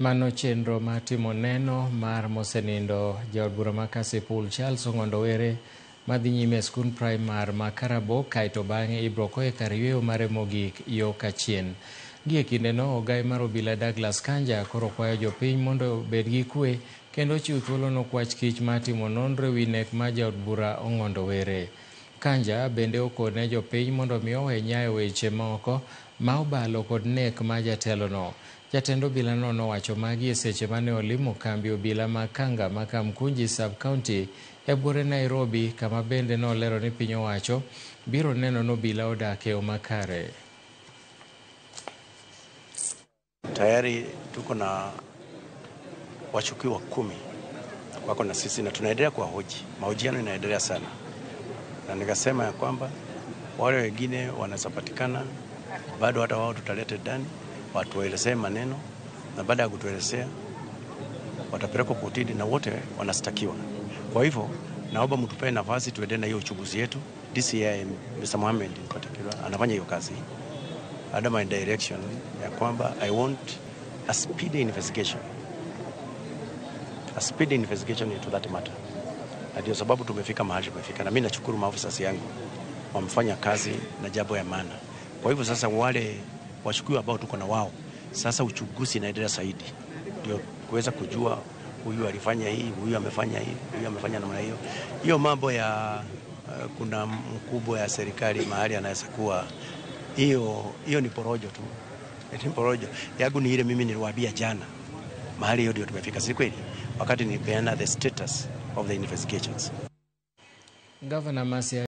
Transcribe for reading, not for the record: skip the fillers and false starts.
Mano chenro mar timo neno mar mosenindo jaod bura ma Kasipul Charles Ong'ondo Were madhi nyime e skund primar ma Karabo kaeto bang'e ibro kowe kar yueyo mare mogik yo kachien. Gie kindeno ogai mar obila Douglas Kanja koro kwayo jopiny mondo obed gi kwe kendo ochiw thuolo nokwach kich mar timo nonro ewi nek mar jaod bura Ong'ondo Were. Kanja bende okone jopiny mondo mi owe nyayo weche moko ma obalo kod nek mar jatelono. Jatend obilano nowacho magi e seche mane olimo kambi obila ma Kanga ma Kamkunji sub-county e buore Nairobi kama bende nolero ni piny owacho biro neno ni obila odak e yo makare. Tayari tuko na washukiwa 10 wako na sisi na tunaendelea kuwahoji. Mahojiano inaendelea sana, na nikasema ya kwamba wale wengine wanaweza patikana bado, hata wao tutalete ndani watuelezee maneno, na baada ya kutuelezea watapelekwa kotini na wote wanastakiwa. Kwa hivyo naomba mtupee nafasi tuendelee na hiyo uchunguzi yetu. DCI Mr. Mohamed in particular anafanya hiyo kazi under my direction ya kwamba I want a speedy investigation. A speedy investigation into that matter. Na ndio sababu tumefika mahali tumefika, na mimi nashukuru maafisa yangu wamefanya kazi na jambo ya maana. Kwa hivyo sasa wale washukiwa ambao tuko na wao sasa uchunguzi inaendelea zaidi, ndio kuweza kujua huyu alifanya hii, huyu amefanya hii, huyu amefanya namna hiyo. Hiyo mambo ya kuna mkubwa ya serikali mahali anaweza kuwa, hiyo ni porojo tu. Ni porojo. Yangu ni ile mimi niliwaambia jana. Mahali hiyo ndio tumefika, si kweli? Wakati nilipeana the status of the investigations. Governor Masia